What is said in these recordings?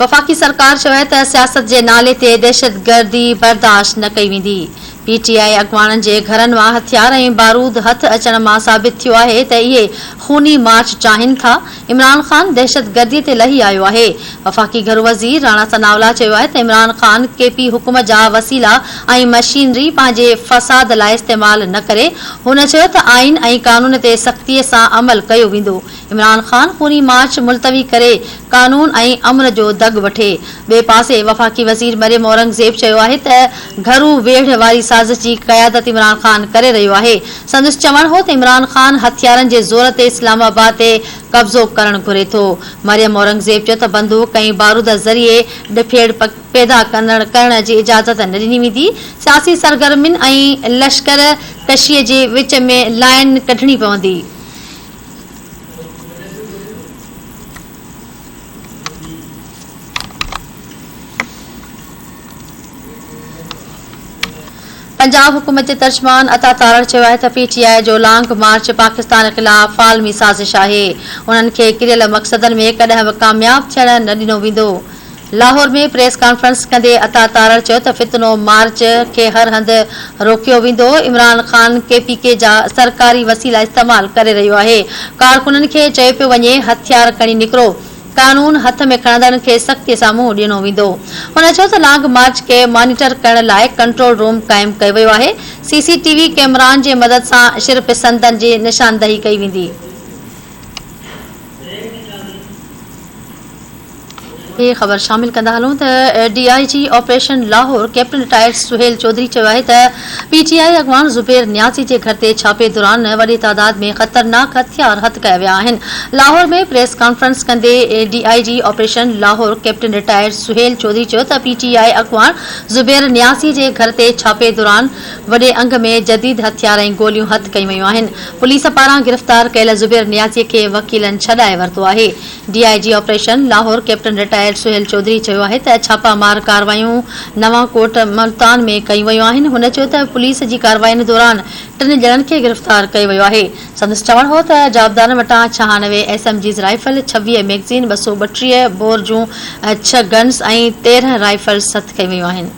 وفاقي سرڪار چيو آهي ته سياست جي نالي تي دهشتگردي برداشت نه ڪئي ويندي. پي ٽي آء اڳواڻن جي گهرن مان هٿيار ۽ بارود هٿ اچڻ مان ثابت ٿيو آهي ته اهي خوني مارچ چاهين ٿا، عمران خان دهشتگردي تي لهي آيو آهي. وفاقي گهرو وزير راڻا ثناء الله چيو آهي ته عمران خان ڪي پي حڪومت جا وسيلا ۽ مشينري پنهنجي فساد لاء استعمال نه ڪري. هن چيو ته آئين ۽ قانون تي سختي سان عمل ڪيو ويندو. عمران خان خوني مارچ ملتوي ڪري قانون ۽ امن جو دڳ وٺي. ٻئي پاسي وفاقي وزير مريم اورنگزيب چيو آهي ته گهرو ويڙهه واري سازش جي قيادت عمران خان ڪري رهيو آهي. سندس چوڻ هو ته عمران خان هٿيارن جي زور تي اسلام آباد تي قبضو ڪرڻ گهري ٿو. مريم اورنگزيب چيو ته بندوق ۽ بارود ذريعي ڏڦيڙ پيدا ڪرڻ جي اجازت نه ڏني ويندي، سياسي سرگرمين ۽ لشڪر ڪشي جي وچ ۾ لائين ڪڍڻي پوندي. پنجاب حڪومت جي ترجمان عطا تارڙ چيو آهي ته پي ٽي آء جو لانگ مارچ پاڪستان خلاف عالمي سازش آهي، انهن کي ڪريل مقصدن ۾ ڪڏهن به ڪامياب ٿيڻ نه ڏنو ويندو. لاهور ۾ پريس ڪانفرنس ڪندي عطا تارڙ چيو ته فتنو مارچ کي هر هنڌ روڪيو ويندو، عمران خان ڪي پي ڪي جا سرڪاري وسيلا استعمال ڪري رهيو آهي، ڪارڪنن کي چيو پيو وڃي هٿيار کڻي نڪرو، قانون هٿ ۾ کڻندڙن کي سختي سان منهن ڏنو ويندو. هن چيو ته لانگ مارچ کي مانيٽر ڪرڻ لاء ڪنٽرول روم قائم ڪيو ويو آهي، سي سي ٽي وي ڪئميرائن جي مدد سان شرپسندن جي نشاندهي ڪئي ويندي. هي خبر شامل ڪندا هلون ته D I G operation Lahore captain retired Sohail Chaudhry چيو آهي ته پي ٽي آء اڳواڻ زبير نيازي جي گهر تي ڇاپي دوران وڏي تعداد ۾ خطرناڪ هٿيار هٿ ڪيا ويا آهن. لاهور ۾ پريس ڪانفرنس ڪندي D I G operation Lahore captain retired Sohail Chaudhry چيو ته پي ٽي آء اڳواڻ زبير نيازي جي گهر تي ڇاپي دوران وڏي انگ ۾ جديد هٿيار ۽ گوليون هٿ ڪيون ويون آهن. پوليس پاران گرفتار ڪيل زبير نيازي کي وڪيلن ڇڏائي ورتو آهي. D I G operation Lahore captain retired Sohail Chaudhry چيو آهي ته ڇاپا مار ڪارروايون نوان ڪوٽ ملتان ۾ ڪيون ويون آهن. هن چيو ته پوليس جي ڪاررواين دوران ٽن ڄڻن کي گرفتار ڪيو ويو آهي. سندس چوڻ هو ته جوابدارن وٽان 96 S M Gs rifle, 26 magazine, 232 bore جون ڇهه گنز ۽ 13 رائفلز هٿ ڪيون ويون آهن.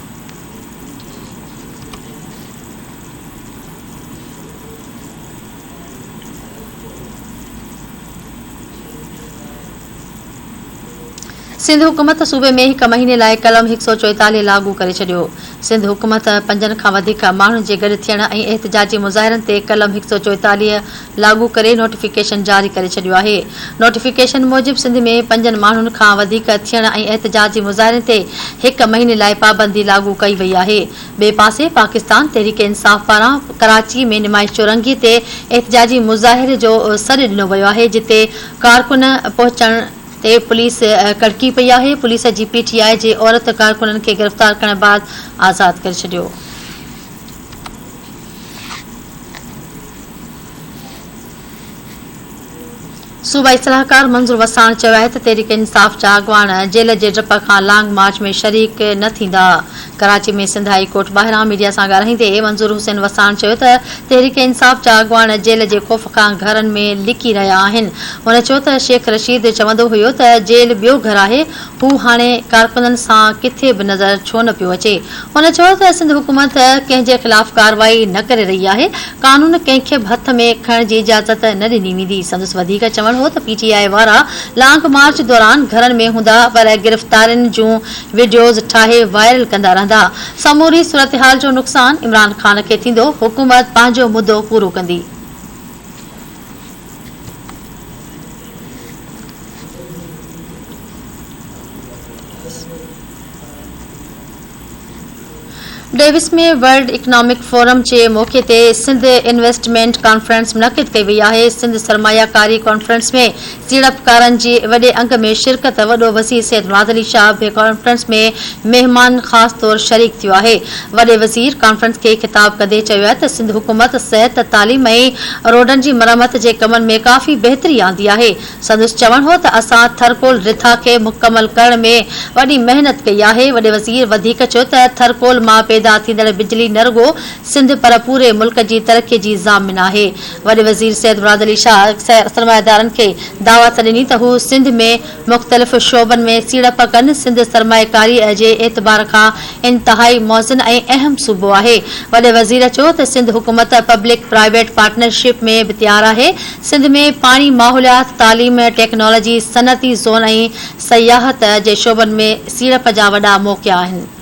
سنڌ حڪومت صوبي ۾ هڪ مهيني لاء قلم 144 لاڳو ڪري ڇڏيو. سنڌ حڪومت پنجن کان وڌيڪ ماڻهن جي گڏ ٿيڻ ۽ احتجاجي مظاهرن تي قلم 144 لاڳو ڪري نوٽيفڪيشن جاري ڪري ڇڏيو آهي. نوٽيفڪيشن موجب سنڌ ۾ پنجن ماڻهن کان وڌيڪ ٿيڻ ۽ احتجاجي مظاهرن تي هڪ مهيني لاء پابندي لاڳو ڪئي وئي آهي. ٻئي پاسي پاڪستان تحريڪ انصاف پاران ڪراچي ۾ نمائش چورنگي تي احتجاجي مظاهري جو سڏ ڏنو ويو آهي جتي ڪارڪن پهچڻ تي پوليس ڪڙڪي پئي آهي، پوليس جي پي ٽي آء جي عورت ڪارڪنن کي گرفتار ڪرڻ بعد آزاد ڪري ڇڏيو. صوبائي صلاحڪار منظور وساڻ چيو آهي ته تحريڪ انصاف جا اڳواڻ جيل جي ڊپ کان لانگ مارچ ۾ شريڪ نه ٿيندا. ڪراچي ۾ سنڌ هائي ڪورٽ ٻاهران ميڊيا سان ڳالهائيندي منظور حسين وساڻ چيو ته تحريڪ انصاف جا اڳواڻ جيل جي خوف کان گهرن ۾ لڪي رهيا آهن. هن چيو ته شيخ رشيد چوندو هيو ته جيل ٻيو گهر آهي، هو هاڻي ڪارڪنن سان ڪٿي به نظر ڇو نه پيو اچي؟ هن چيو ته سنڌ حڪومت ڪنهن جي خلاف ڪارروائي نه ڪري رهي آهي، قانون ڪنهن کي به هٿ ۾ کڻڻ جي اجازت نه ڏني ويندي. سندس وڌيڪ چوڻ هو ته پي ٽي آء وارا لانگ مارچ دوران گهرن ۾ هوندا پر گرفتارين جون وڊيوز ٺاهي وائرل ڪندا رهندا، سموري صورتحال جو نقصان عمران خان کي ٿيندو، حڪومت پنهنجو مدو پورو ڪندي. ڊيوس ۾ ورلڊ اڪنامڪ فورم جي موقعي تي سنڌ انويسٽمينٽ ڪانفرنس منعقد ڪئي وئي آهي. سنڌ سرماياڪاري ڪانفرنس ۾ سيڙپڪارن جي وڏي انگ ۾ شرڪت وڏو وزير سيد مراد علي شاهه به ڪانفرنس ۾ مهمان خاص طور شريڪ ٿيو آهي. وڏي وزير ڪانفرنس کي خطاب ڪندي چيو آهي ته سنڌ حڪومت صحت، تعليم ۽ روڊن جي مرمت جي ڪمن ۾ ڪافي بهتري آندي آهي. سندس چوڻ هو ته اسان ٿرڪول رٿا کي مڪمل ڪرڻ ۾ وڏي محنت ڪئي آهي. وڏي وزير وڌيڪ چيو ته ٿرڪول مان پيدا پيدا ٿيندڙ بجلي نه رڳو سنڌ پر پوري ملڪ جي ترقي جي ضامن آهي. وڏي وزير سيد مراد علي شاهه سرمائيدارن کي دعوت ڏني ته هو سنڌ ۾ مختلف شعبن ۾ سيڙپ ڪن، سنڌ سرمائيڪاري جي اعتبار کان انتهائي موزن ۽ اهم صوبو آهي. وڏي وزير چيو ته سنڌ حڪومت پبلڪ پرائيويٽ پارٽنرشپ ۾ به تيار آهي، سنڌ ۾ پاڻي، ماحوليات، تعليم، ٽيڪنالاجي، صنعتي زون ۽ سياحت جي شعبن ۾ سيڙپ جا وڏا موقعا آهن.